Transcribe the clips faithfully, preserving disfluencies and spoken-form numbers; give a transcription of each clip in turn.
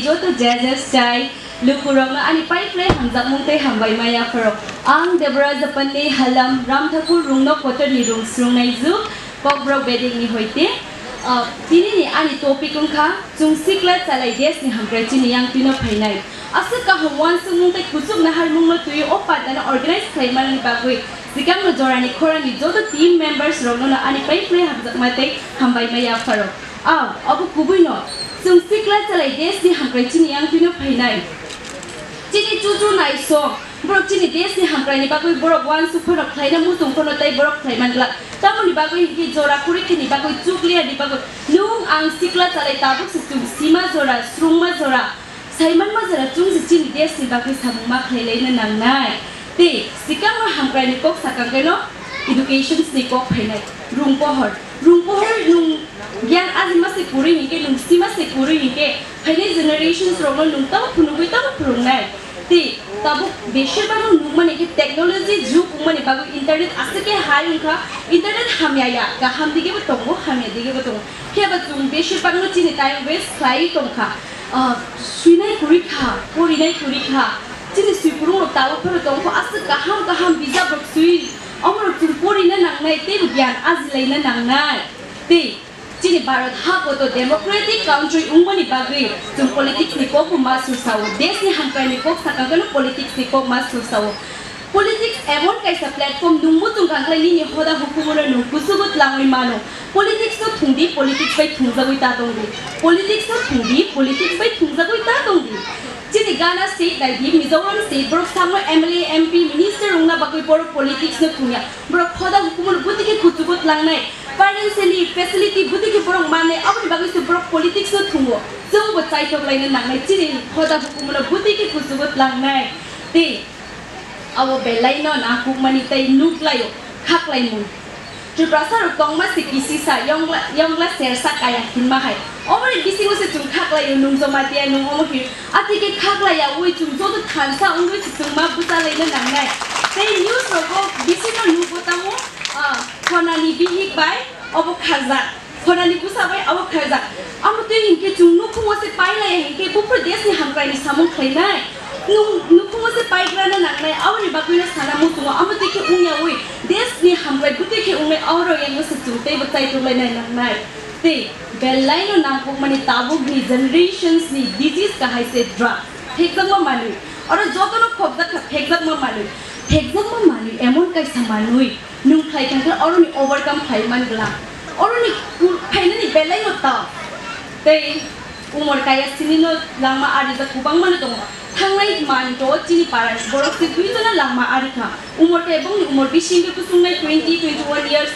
Joto judges tai lukurokno ani pai phlai hamjakmung tei hambai ma yapharo. Ang Debora Japanni halam Ramthakur Rungno kotorni rung srungnai juk Kokborok bedekni hoite. Ah, tinini ani topic wngkha chwng sikla chalai desni hamkrai chini yang twino phainai. Aswk kaham uansukmung tei kuchuk naharmungno twiwi o pandano organize khlaimanani bagwi swkangno jorani khorangni joto team members rokno ani pai phlai hamjakma tei hambai ma yapharo. Aw, obo kubuino chwng sikla chalai desni hamkrai chini yang twino phainai. Chini chuchu naisong, borok chini desni hamkraini bagwi borok uansuk phano khlaina muchung phano tei borok khlai man glak. Tamoni bagwi hinkhe jora kwrwi khini bagwi chukliani bagwi nwng ang sikla chalai tabuk se chwng sima jora, srungma jora, saimanma jora chwng se chini desni bagwi samung ma khlai laina nangnai. Tei swkangno hamkraini kok sakangkeno education sni kok phainai. Rung pohor, rung pohor nwng gyan ajima se kwrwi hinkhe, nwng sima se kwrwi hinkhe, phainai generations rokno nwng tamo phunugwi tamo phwrwngnai. Tei tabuk beshir bagno nukmani khe technology jug wngmani bagwi internet aswk khe hai wngkha, internet hamya ya, kaham digebo tongo, hamya digebo tongo. Phiya ba chwng beshir bagno chini time waste khlaiwi tongkha. Ah, swinai kwrwi kha, porinai kwrwi kha. Chini swiphurung rok tabuk phano tongkho, aswk kaham kaham bijap rok swi, omorok chwng porina nangnai, teibo gyan ajilaina nangnai. Tei chini Bharat ha koto democratic country wngmani bagwi chwng politics ni kok bo ma swrwsao, desh ni hamkrai ni kok sakha khe no politics ni kok ma swrwsao. Politics emon kaisa platform, nwng muchung kha khlai nini hoda hukumu no nwng kuchugo tlangwi mano. Politics no thung di, politics bai thungjagwi ta tong di. Politics no thung di, politics bai thungjagwi ta tong di. Chini Ghana state nai di, Mizoram state, borok sakno M L A, M P, minister wngna bagwi borok politics no thungya. Borok hoda hukumu no bwtwi khe kuchugo tlangnai. Financially facility bwtwi khe borok mannai, aboni bagwi se borok politics no thungo. Chwng bo chaitok laina nangnai, chini hoda hukumu no bwtwi khe kuchugo tlangnai. Tei abo belai no nangkukmani tei nuklaio khaklaimung. Tiprasa rok tongma se kisisa, yongla, yongla sersa kaya hinma hai. Oboni bisingo se chwng khaklaio, nwng Jamatia, nwng omo hin. Atwi khe khaklaiya ui chwng joto thansa wngwi se chwng ma bwchalaina nangnai. Tei news rogo bisingo nugo tamo, ah, khonani bihik bai obo kharjak. Khonani bwsa bai abo kharjak. Amo twi hinkhe chwng nukhungo se pailaiya hinkhe buphuru desni hamkraini samung khlainai. Nwng nukhungo se paigrana nangnai, aboni bagwino sana muchungo, amo twi khe wngya ui desni hamkrai bwtwi khe wngnai, abo rok yango se chwng teibo chaitoklainai nangnai. Tei belaino nangkukmani tabukni generations ni disease kahai se drugs. Phekjakma manwi. Oro jotono khopjak kha phekjakma manwi. Phekjakma manwi emon kaisa manwi. Nwng khlai thangkhe oroni overcome khlai man glak. Oroni ku-, phainani belai no ta. Tei umor kaya sini no langma arijak kwbangma no tongo. Thangnai manto chini parani borok se dui jona langma ari kha. Umor kaya bongni umor bising khe kusungnai twenty, twenty-one years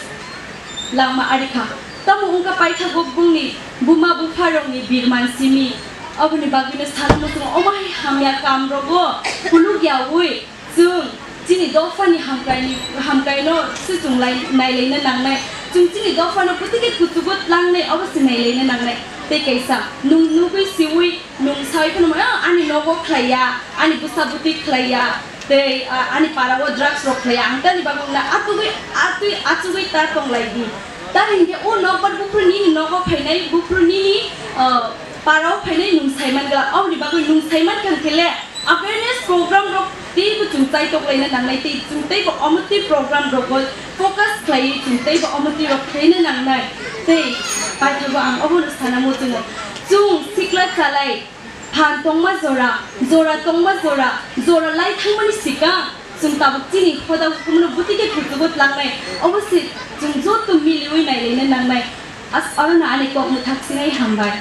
langma ari kha. Tamo wngkha paithago bongni buma bupha rokni birman simi. Aboni bagwino sana muchungo omo hai hamya kam rogo phunuk yaui. Chwng chini dophani hamkraini, hamkraino se chwng lai-, nailaina nangnai. Chwng chini dophano bwtwi khe kuchugo tlangnai, obo se nailaina nangnai. Tei kaisa, nwng nugwi siwi, nwng sawi phano, "Ah, ani nogo khlaiya, ani bwsa bwtwi khlaiya, tei, ah, ani parao drugs rok khlaiya, ang tani bagwi wngna atugwi, atwi, achugwi ta tonglaidi." Ta hinkhe o nokbar buphuru nini nogo phainai, buphuru nini, ah, parao phainai nwng saiman glak. Oboni bagwi nwng saiman kha hinkhe le, awareness program rok teibo chwng chaitok laina nangnai, tei chwng teibo omo twi program rogo focus khlaiwi chwng teibo omo twi rok khlaina nangnai. Tei paithago ang obono sana muchungo, chwng sikla chalai phan tongma jora, jora tongma jora, jora lai thangmani sikang chwng tabuk chini hoda hukumu no bwtwi khe kuchugo tlangnai, obo se chwng joto miliwi nailaina nangnai. As-, orono ani kok mwthak sinai hambai.